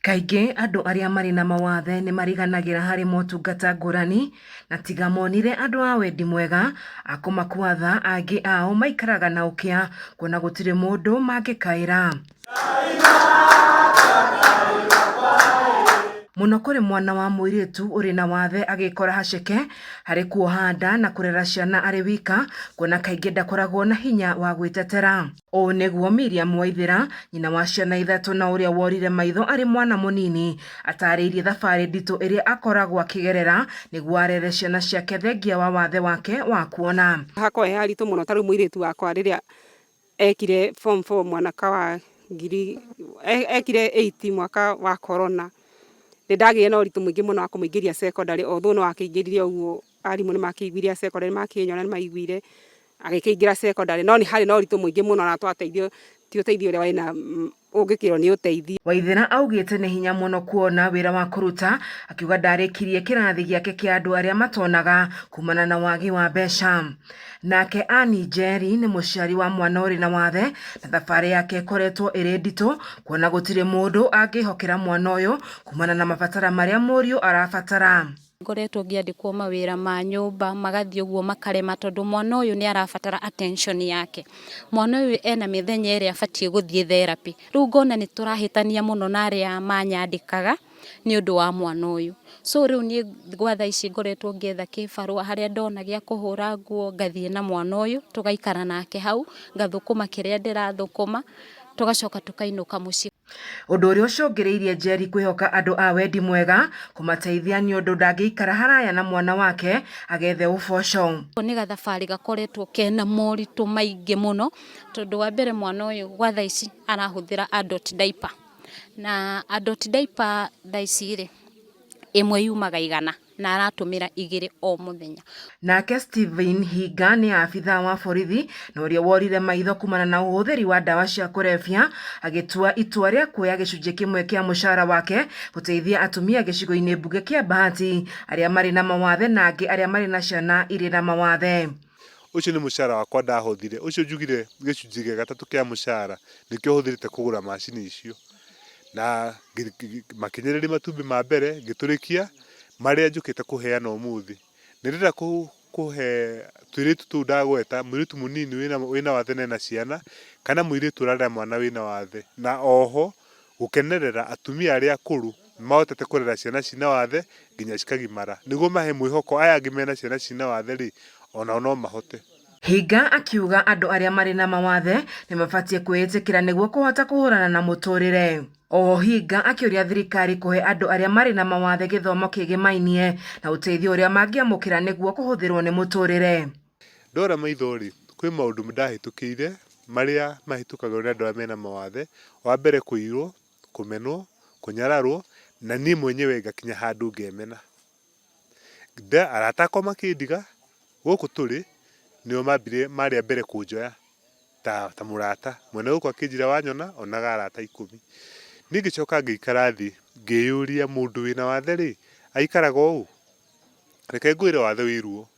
Kaingĩ andũ arĩa marĩ na mawathe nĩ mariganagĩra harĩ motungata ngũrani na tiga monire andũ a wendi mwega a kũmakua tha angĩ ao maikaraga na ũkĩa kuona gũtirĩ mũndũ mangĩkaĩra. Mũno kũrĩ mwana wa mũirĩtu ũrĩ na wathe agĩkora haceke harĩ kuoha nda na kũrera ciana arĩ wika kuona kaingĩ ndakoragwo na hinya wa gwĩtetera. Ũũ nĩguo Miriam Waithera, nyina wa ciana ithatũ na ũrĩa worire maitho arĩ mwana mũnini, atarĩirie thabarĩ nditũ ĩrĩa akoragwo akĩgerera nĩguo arere ciana ciake thengia wa wathe wake wa kuona. Hakoragwo he haritũ mũno ta rĩu mũirĩtu wakwa rĩrĩa ekire form four mwanaka wa ngiri, ekire eight mwaka wa corona, nĩ ndagĩire na ũritũ mũingĩ mũno wa kũmũingĩria secondary although no akĩingĩrire ũguo arimũ nĩ makĩiguire a secondary nĩ makĩnyona nĩ maiguire, agĩkĩingĩra secondary no nĩ harĩ na ũritũ mũingĩ mũno na twateithio ti ũteithio ũrĩa warĩ na ũngĩkĩrwo nĩ ũteithio. Waithera augĩte nĩ hinya mũno kuona wĩra wa kũruta, akiuga ndarĩkirie kĩrathi gĩake kĩa andũ arĩa matonaga kumana na wagi wa mbeca. Nake Ann Njeri nĩ mũciari wa mwana ũrĩ na wathe na thabarĩ yake ĩkoretwo ĩrĩ nditũ kuona gũtirĩ mũndũ angĩhokera mwana ũyũ kumana na mabatara marĩa mũriũ arabatara. Ngoretwo ngĩandĩkwo mawĩra ma nyũmba magathiĩ ũguo makarema tondũ mwana ũyũ nĩ arabatara attention yake. Mwana ũyũ ena mĩthenya ĩrĩa abatiĩ gũthiĩ therapy. Rĩu ngona nĩ tũrahĩtania mũno na arĩa manyandĩkaga nĩ ũndũ wa mwana ũyũ. So rĩu niĩ gwa thaa ici ngoretwo ngĩetha kĩbarũa harĩa ndona gĩa kũhũra nguo ngathiĩ na mwana ũyũ tũgaikara nake hau, ngathũkũma kĩrĩa ndĩrathũkũma, tũgacoka tũkainũka mũciĩ. Ũndũ ũrĩa ũcũngĩrĩirie Njeri kwĩhoka andũ a wendi mwega kũmateithia nĩ ũndũ ndangĩikara haraya na mwana wake agethe ũboco. Nĩ gathabarĩ gakoretwo kena moritũ maingĩ mũno, tondũ wa mbere mwana ũyũ gwa thaa ici arahũthĩra adult diaper, na adult diaper thaa ici rĩ, ĩmwe yumaga 100. Na aratũmĩra 2 o mũthenya. Nake Stephen Hinga nĩ abithaa wa borithi na ũrĩa worire maitho kumana na ũhũthĩri wa ndawa cia kũrebia agĩtua itua rĩa kuoya gĩcunjĩ kĩmwe kĩa mũcara wake gũteithia atumia gĩcigo-inĩ mbunge kĩa Bahati arĩa marĩ na mawathe na angĩ arĩa marĩ na ciana irĩ na mawathe. Ũcio nĩ mũcara wakwa ndahothire, ũcio njugire gĩcunjĩ gĩa gatatũ kĩa mũcara nĩkĩo hũthĩrĩte kũgũra macini icio. Na makĩnyereria matumbĩ ma mbere ngĩtũrĩkia marĩa njũkĩte kũheana ũmũthĩ. Nĩ ndĩrenda kũhe tũirĩtu tũu ndagweta, mũirĩtu mũnini wĩna wathe na ena ciana, kana mũirĩtu ũrarera mwana wĩna wathe. Na oho gũkenerera atumia arĩa akũrũ mahotete kũrera ciana ciĩna wathe nginya cikagimara. Nĩguo mahe mwĩhoko aya angĩ mena ciana ciĩna wathe rĩ, onao no mahote. Hinga akiuga andũ arĩa marĩ na mawathe nĩ mabatiĩ kwĩĩtĩkĩra nĩguo kũhota kũhũrana na mũtũrĩre. Oho Hinga akĩũria thirikari kũhe andũ arĩa marĩ na mawathe gĩthomo kĩgĩmainie na ũteithio ũrĩa mangĩamũkĩra nĩguo kũhũthĩrwo nĩ mũtũrĩre. Ndora maitho rĩ, kwĩ maũndũ ndahĩtũkĩire marĩa mahĩtũkagĩrwo nĩ andũ arĩa mena mawathe. Wa mbere kũiywo, kũmenwo, kũnyararwo na niĩ mwenyewe ngakinya handũ ngemena. Arata akwa makĩndiga, gũkũ tũrĩ nĩo mambire marĩ a mbere kũnjoya ta mũrata. Mwene gũkũ akĩnjĩra wanyona onaga arata ikũmi. Niĩ ngĩcoka ngĩikara thĩ ngĩyũria mũndũ wĩna wathe rĩ, aikaraga ũũ? Reke ngwĩre wathe wĩ ruo.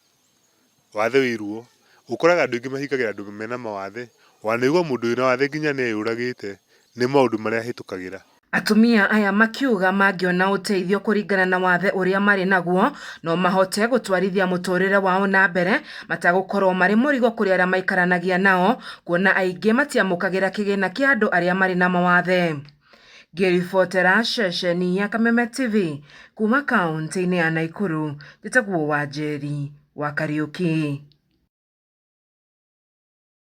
Wathe wĩ ruo. Ũkoraga andũ aingĩ mahingagĩra andũ mena mawathe. Wanaigua mũndũ wĩna wathe nginya nĩ eyũragĩte nĩ maũndũ marĩa ahĩtũkagĩra. Atumia aya makiuga mangĩona ũteithio kũringana na wathe ũrĩa marĩ naguo no mahote gũtwarithia mũtũrĩre wao na mbere matagũkorwo marĩ mũrigo kũrĩ arĩa maikaranagia nao kuona aingĩ matiamũkagĩra kĩgĩna kĩa andũ arĩa marĩ na mawathe. Ngĩribotera ceceni ya Kameme TV kuma kaunti-inĩ ya Naikuru, njĩtagwo Wanjeri wa Kariũki.